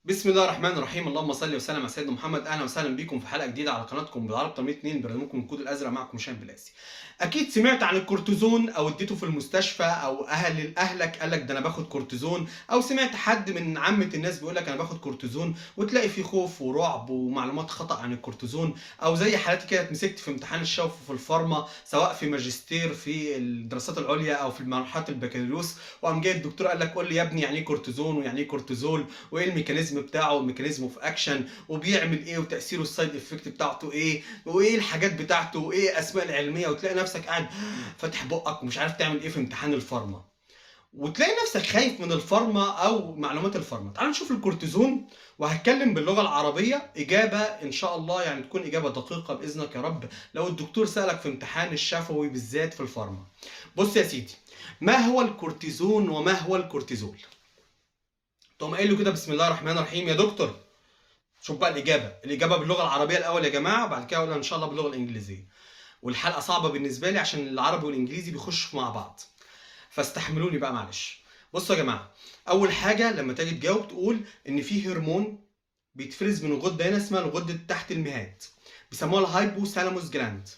بسم الله الرحمن الرحيم، اللهم صل وسلم على سيدنا محمد. اهلا وسهلا بكم في حلقة جديدة على قناتكم بالعرب تمريض 2، برنامجكم الكود الازرق، معكم هشام بلاسي. اكيد سمعت عن الكورتيزون او اديته في المستشفى او اهلك قال لك ده انا باخد كورتيزون، او سمعت حد من عامة الناس بيقول لك انا باخد كورتيزون، وتلاقي في خوف ورعب ومعلومات خطا عن الكورتيزون. او زي حالاتي كده اتمسكت في امتحان الشفوي في ال pharma، سواء في ماجستير في الدراسات العليا او في مرحلة البكالوريوس، وقام جاي الدكتور قال لك قول لي يا ابني يعني ايه كورتيزون ويعني ايه كورتيزول وايه ال mechanism بتاعه، mechanism of action، وبيعمل ايه، وتاثيره ال side effect بتاعته ايه، وايه الحاجات بتاعته، وايه اسماء العلميه. وتلاقي نفسك قاعد فاتح بقك ومش عارف تعمل ايه في امتحان ال pharma، وتلاقي نفسك خايف من ال pharma او معلومات ال pharma. تعال نشوف الكورتيزون، وهتكلم باللغة العربيه، اجابه ان شاء الله يعني تكون اجابه دقيقة باذنك يا رب لو الدكتور سالك في امتحان الشفوي بالذات في ال pharma. بص يا سيدي، ما هو الكورتيزون وما هو الكورتيزول؟ تقوم قايل له كده بسم الله الرحمن الرحيم يا دكتور. شوف بقى الاجابه، الاجابة باللغة العربية الاول يا جماعه، بعد كده اقولها ان شاء الله باللغة الانجليزيه. والحلقة صعبة بالنسبة لي عشان العربي والانجليزي بيخشوا مع بعض، فاستحملوني بقى معلش. بصوا يا جماعه، اول حاجة لما تيجي تجاوب تقول ان في هرمون بيتفرز من غده هنا اسمها الغدة تحت المهاد، بيسموها ال hypothalamus gland،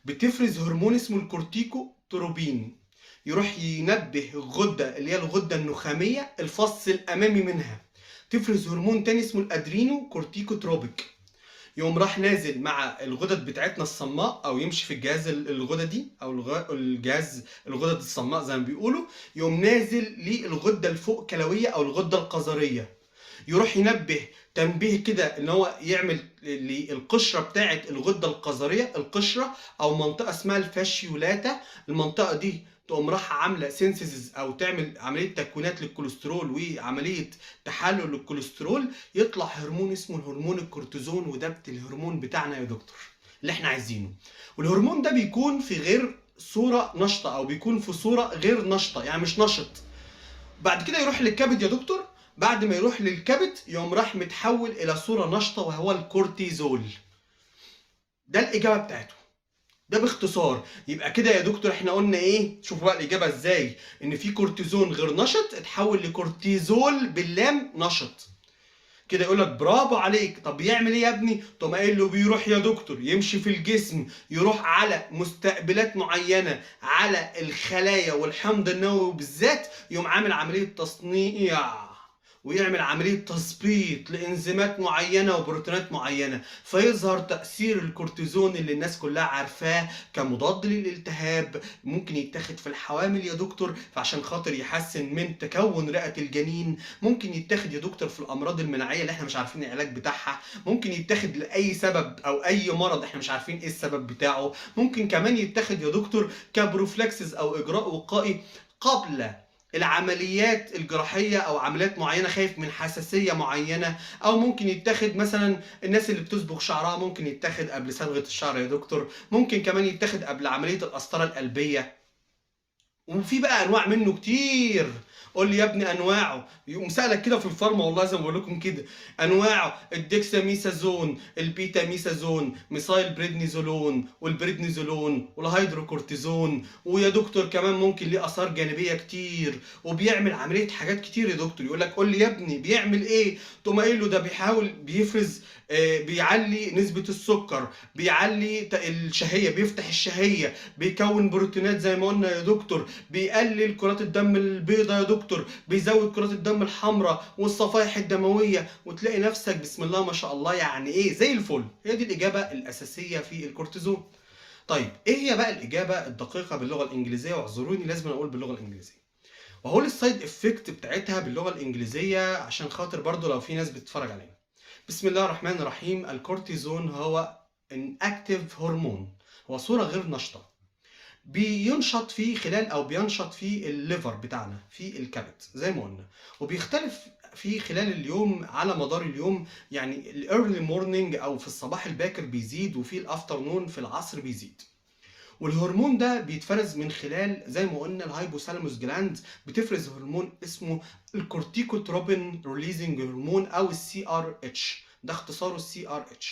بتفرز هرمون اسمه ال corticotropin، يروح ينبه الغدة اللي هي الغدة النخاميه، الفص الامامي منها تفرز هرمون تاني اسمه ال adrenocorticotropic، يقوم راح نازل مع الغدد بتاعتنا الصماء او يمشي في الجهاز الغددي او الجهاز الغدد الصماء زي ما بيقولوا، يقوم نازل للغده الفوق كلويه او الغدة الكظريه، يروح ينبه تنبيه كده ان هو يعمل للقشره بتاعه الغدة الكظريه، القشرة او منطقة اسمها ال fasciculata، المنطقة دي تقوم راح عامله synthesis او تعمل عملية تكوينات للكوليسترول وعملية تحلل للكوليسترول، يطلع هرمون اسمه الهرمون الكورتيزون، وده الهرمون بتاعنا يا دكتور اللي احنا عايزينه. والهرمون ده بيكون في غير صوره نشطة او بيكون في صوره غير نشطه، يعني مش نشط. بعد كده يروح للكبد يا دكتور، بعد ما يروح للكبد يقوم راح متحول الى صوره نشطة وهو الكورتيزول. ده الاجابة بتاعته، ده باختصار. يبقى كده يا دكتور احنا قلنا ايه؟ شوفوا بقى الاجابة ازاي، ان في كورتيزون غير نشط اتحول لكورتيزول باللام نشط. كده يقول لك برافو عليك. طب يعمل ايه يا ابني؟ تقوم قايل له بيروح يا دكتور يمشي في الجسم، يروح على مستقبلات معينة على الخلايا والحمض النووي بالذات، يقوم عامل عملية تصنيع ويعمل عملية تثبيط لإنزيمات معينة وبروتينات معينة، فيظهر تأثير الكورتيزون اللي الناس كلها عارفاه كمضاد للالتهاب. ممكن يتاخد في الحوامل يا دكتور فعشان خاطر يحسن من تكون رئة الجنين، ممكن يتاخد يا دكتور في الأمراض المناعية اللي احنا مش عارفين العلاج بتاعها، ممكن يتاخد لأي سبب أو أي مرض احنا مش عارفين ايه السبب بتاعه، ممكن كمان يتاخد يا دكتور ك prophylaxis أو إجراء وقائي قبل العمليات الجراحية او عمليات معينة خايف من حساسية معينه، او ممكن يتاخد مثلا الناس اللي بتصبغ شعرها ممكن يتاخد قبل صبغة الشعر يا دكتور، ممكن كمان يتاخد قبل عملية القسطرة القلبية. وفي بقى انواع منه كتير، قول لي يا ابني انواعه، يقوم سالك كده في ال pharma والله زي ما بقول لكم كده، انواعه ال dexamethasone، ال betamethasone، methylprednisolone، وال prednisolone، والهيدروكورتيزون. ويا دكتور كمان ممكن ليه اثار جانبيه كتير وبيعمل عملية حاجات كتير يا دكتور. يقول لك قول لي يا ابني بيعمل ايه؟ تقوم قايل له ده بيحاول بيفرز بيعلي نسبه السكر، بيعلي الشهيه، بيفتح الشهيه، بيكون بروتينات زي ما قلنا يا دكتور، بيقلل كرات الدم البيضاء يا دكتور، بيزود كرات الدم الحمراء والصفائح الدمويه. وتلاقي نفسك بسم الله ما شاء الله يعني ايه زي الفل. هي دي الاجابة الاساسية في الكورتيزون. طيب ايه هي بقى الاجابة الدقيقة باللغة الانجليزيه؟ واعذروني لازم اقول باللغة الانجليزية، وهقول ال side effect بتاعتها باللغة الانجليزية عشان خاطر برضو لو في ناس بتتفرج علينا. بسم الله الرحمن الرحيم. الكورتيزون هو inactive hormone، هو صوره غير نشطة، بينشط في خلال او بينشط في ال liver بتاعنا في الكبد زي ما قلنا، وبيختلف في خلال اليوم على مدار اليوم، يعني ال early morning او في الصباح الباكر بيزيد، وفي ال afternoon في العصر بيزيد. والهرمون ده بيتفرز من خلال زي ما قلنا ال hypothalamus gland، بتفرز هرمون اسمه ال corticotropin releasing hormone او ال CRH، ده اختصاره ال CRH.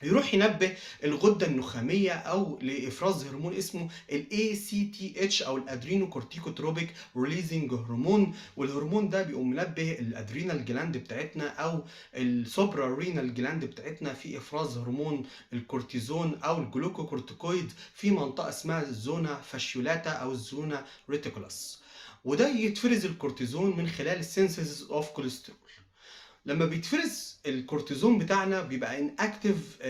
يروح ينبه الغدة النخاميه او لافراز هرمون اسمه ال ACTH او ال adrenocorticotropic releasing hormone. والهرمون ده بيقوم منبه ال adrenal gland بتاعتنا او ال suprarenal gland بتاعتنا في افراز هرمون الكورتيزون او ال glucocorticoid في منطقة اسمها ال zona fasciculata او ال zona reticulata. وده يتفرز الكورتيزون من خلال ال synthesis of cholesterol. لما بيتفرز الكورتيزون بتاعنا بيبقى inactive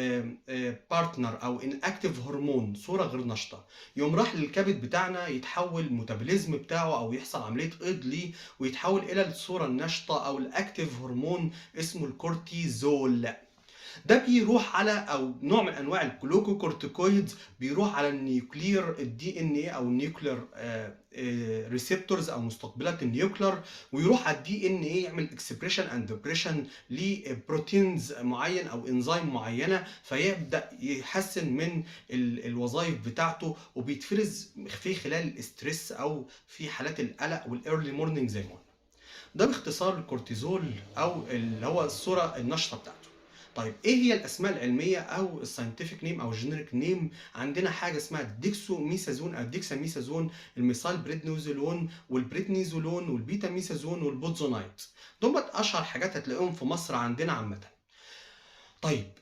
partner او inactive hormone، صوره غير نشطه. يقوم راح للكبد بتاعنا يتحول ال metabolism بتاعه او يحصل عملية ايض ليه ويتحول الى الصورة النشطه او ال active hormone اسمه الكورتيزول. ده بيروح على او نوع من انواع ال glucocorticoid، بيروح على ال nuclear ال DNA او ال nuclear receptors او مستقبلات ال nuclear، ويروح على ال DNA يعمل expression and repression ل proteins معين او انزيم معينه، فيبدا يحسن من الوظائف بتاعته. وبيتفرز في خلال ال stress او في حالات القلق وال early morning زي ما قلنا. ده باختصار الكورتيزول او اللي هو الصورة النشطه بتاعته. طيب، ايه هي الاسماء العلمية او ال scientific name او ال generic name؟ عندنا حاجة اسمها الديكسوميثازون او الديكساميثازون، ال methylprednisolone وال prednisolone وال betamethasone وال budesonide. دول اشهر حاجات هتلاقيهم في مصر عندنا عامه. طيب،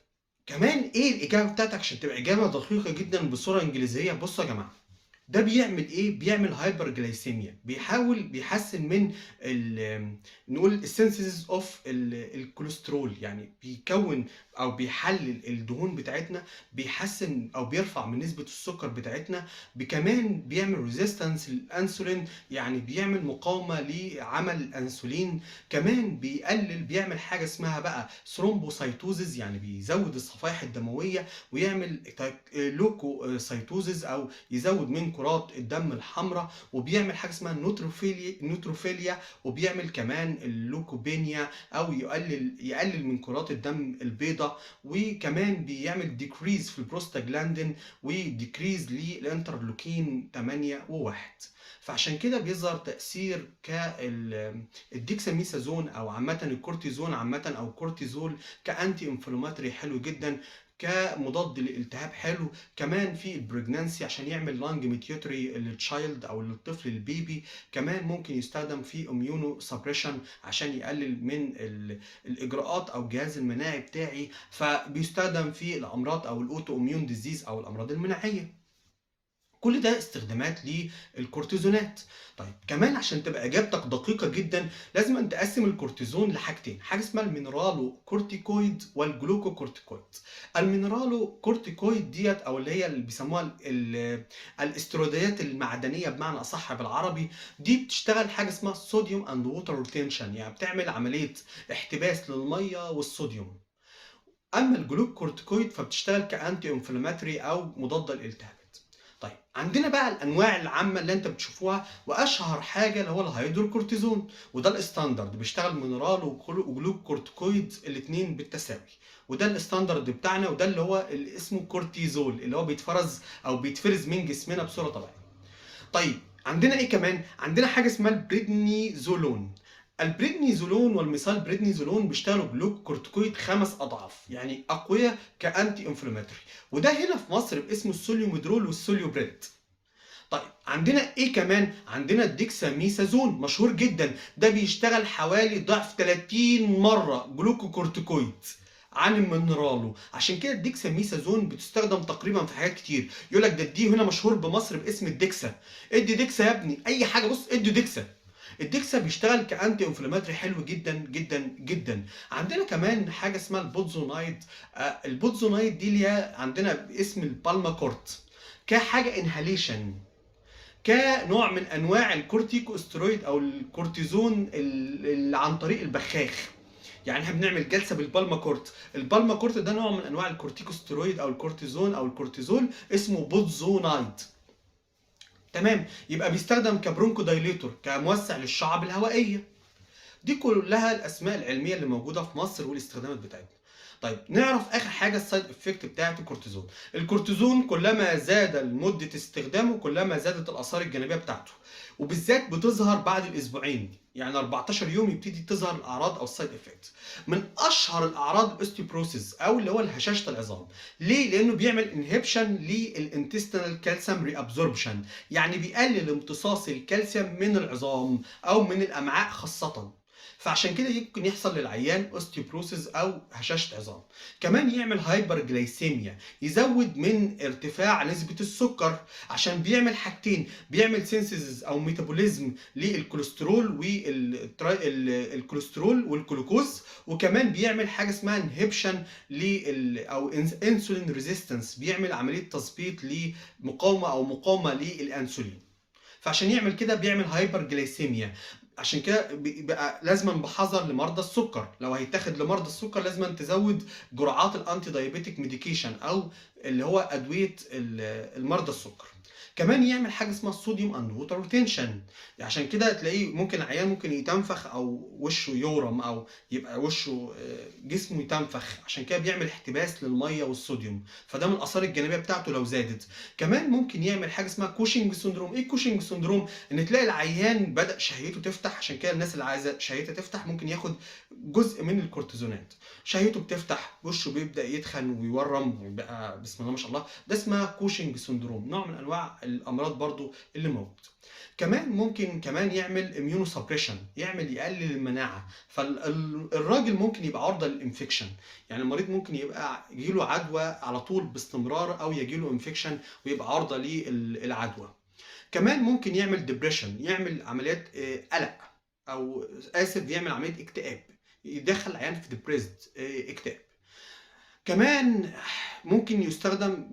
كمان ايه الاجابة بتاعتك عشان تبقى اجابه دقيقة جدا بصورة انجليزيه؟ بصوا يا جماعه، ده بيعمل ايه؟ بيعمل hyperglycemia، بيحاول بيحسن من نقول ال synthesis of الكوليسترول، يعني بيكون او بيحلل الدهون بتاعتنا، بيحسن او بيرفع من نسبة السكر بتاعتنا. كمان بيعمل resistance للانسولين، يعني بيعمل مقاومة لعمل الانسولين. كمان بيقلل، بيعمل حاجة اسمها بقى thrombocytosis، يعني بيزود الصفائح الدموية، ويعمل leukocytosis او يزود من كرات الدم الحمراء، وبيعمل حاجة اسمها neutrophilia، وبيعمل كمان ال leukopenia او يقلل من كرات الدم البيضاء، وكمان بيعمل decrease في ال prostaglandin و decrease لل interleukin 8 و1. فعشان كده بيظهر تاثير كالديكساميثازون او عامة الكورتيزون عامة او الكورتيزول ك anti-inflammatory حلو جدا، كمضاد للالتهاب حلو، كمان في ال pregnancy عشان يعمل lung maturity لل child او للطفل ال baby. كمان ممكن يستخدم في immunosuppression عشان يقلل من الاجراءات او الجهاز المناعي بتاعي، فبيستخدم في الامراض او ال autoimmune disease او الامراض المناعيه. كل ده استخدامات للكورتيزونات. طيب، كمان عشان تبقى اجابتك دقيقة جدا لازم أن تقسم الكورتيزون لحاجتين، حاجة اسمها ال mineralocorticoid وال glucocorticoid. ال mineralocorticoid ديت او اللي هي اللي بيسموها الاسترويدات المعدنية بمعنى اصح بالعربي، دي بتشتغل حاجة اسمها sodium and water retention، يعني بتعمل عملية احتباس للمية والصوديوم. اما ال glucocorticoid فبتشتغل ك anti-inflammatory او مضادة للالتهابات. طيب، عندنا بقى الانواع العامة اللي انت بتشوفوها، واشهر حاجة اللي هو الهيدروكورتيزون، وده ال standard، بيشتغل mineral و glucocorticoid الاثنين بالتساوي، وده ال standard بتاعنا، وده اللي هو اللي اسمه كورتيزول اللي هو بيتفرز او بيتفرز من جسمنا بصورة طبيعية. طيب، عندنا ايه كمان؟ عندنا حاجة اسمها ال prednisolone. ال prednisolone وال methylprednisolone بيشتغلوا glucocorticoid 5 اضعاف، يعني اقوياء ك anti-inflammatory، وده هنا في مصر باسمه ال Solu-Medrol وال Solupred. طيب، عندنا ايه كمان؟ عندنا الديكساميثازون مشهور جدا، ده بيشتغل حوالي ضعف 30 مرة glucocorticoid عن ال mineralo. عشان كده الديكساميثازون بتستخدم تقريبا في حاجات كتير. يقول لك ده دي هنا مشهور بمصر باسم ال dexa، ادي dexa يا ابني، اي حاجه، بص ادي dexa. ال dexa بيشتغل ك anti-inflammatory حلو جدا جدا جدا. عندنا كمان حاجة اسمها ال budesonide. ال budesonide دي اللي هي عندنا باسم ال Pulmicort، كحاجة inhalation، كنوع من انواع الكورتيكوسترويد او الكورتيزون اللي عن طريق البخاخ. يعني احنا بنعمل جلسه بال Pulmicort. ال Pulmicort ده نوع من انواع الكورتيكوسترويد او الكورتيزون او الكورتيزول اسمه budesonide. تمام، يبقى بيستخدم ك bronchodilator، كموسع للشعب الهوائيه. دي كلها الاسماء العلمية اللي موجودة في مصر والاستخدامات بتاعتنا. طيب، نعرف اخر حاجة ال side effect بتاعت الكورتيزون. الكورتيزون كلما زاد مده استخدامه كلما زادت الاثار الجانبية بتاعته، وبالذات بتظهر بعد الاسبوعين. يعني 14 يوم يبتدي تظهر الاعراض او ال side effect. من اشهر الاعراض ال osteoporosis او اللي هو هشاشة العظام. ليه؟ لانه بيعمل inhibition لل intestinal calcium reabsorption، يعني بيقلل امتصاص الكالسيوم من العظام او من الامعاء خاصة. فعشان كده يمكن يحصل للعيان osteoporosis او هشاشة عظام. كمان يعمل hyperglycemia، يزود من ارتفاع نسبه السكر، عشان بيعمل حاجتين، بيعمل synthesis او metabolism للكوليسترول والكوليسترول والجلوكوز، وكمان بيعمل حاجة اسمها inhibition لل او insulin resistance، بيعمل عملية تثبيط لمقاومة او مقاومة للانسولين. فعشان يعمل كده بيعمل hyperglycemia. عشان كده بيبقى لازما بحذر لمرضى السكر، لو هيتاخد لمرضى السكر لازما تزود جرعات ال anti-diabetic medication او اللي هو ادوية المرضى السكر. كمان يعمل حاجة اسمها ال sodium and water retention، عشان كده تلاقيه ممكن عيان ممكن يتنفخ او وشه يورم او يبقى وشه جسمه يتنفخ، عشان كده بيعمل احتباس للمية والصوديوم، فده من الاثار الجانبية بتاعته لو زادت. كمان ممكن يعمل حاجة اسمها Cushing syndrome. ايه Cushing syndrome؟ ان تلاقي العيان بدا شهيته تفتح، عشان كده الناس اللي عايزه شهيتها تفتح ممكن ياخد جزء من الكورتيزونات، شهيته بتفتح، وشه بيبدا يتخن ويورم ويبقى بسم الله ما شاء الله، ده اسمها Cushing syndrome، نوع من انواع الامراض برضو اللي موجود. كمان ممكن كمان يعمل immunosuppression، يعمل يقلل المناعة، فالراجل ممكن يبقى عرضه لل infection، يعني المريض ممكن يبقى يجيله عدوى على طول باستمرار او يجيله infection ويبقى عرضه للعدوى. كمان ممكن يعمل depression، يعمل عمليات قلق او اسف يعمل عملية اكتئاب، يدخل العيان في depressed اكتئاب. كمان ممكن يستخدم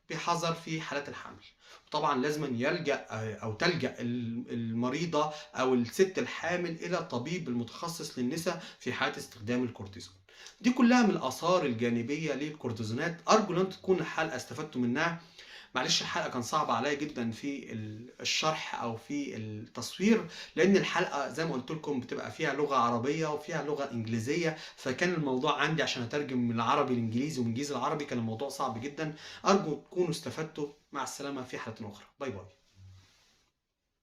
بحذر في حالات الحمل. طبعا لازم يلجأ او تلجأ المريضة او الست الحامل الى الطبيب المتخصص للنساء في حالة استخدام الكورتيزون. دي كلها من الاثار الجانبية للكورتيزونات. ارجو ان تكون الحلقة استفدتوا منها. معلش الحلقة كان صعبة عليا جدا في الشرح او في التصوير، لان الحلقة زي ما قلت لكم بتبقى فيها لغة عربية وفيها لغة انجليزية، فكان الموضوع عندي عشان اترجم من العربي للانجليزي ومن الانجليزي للعربي كان الموضوع صعب جدا. ارجو تكونوا استفدتوا. مع السلامة في حلقة اخرى. bye bye.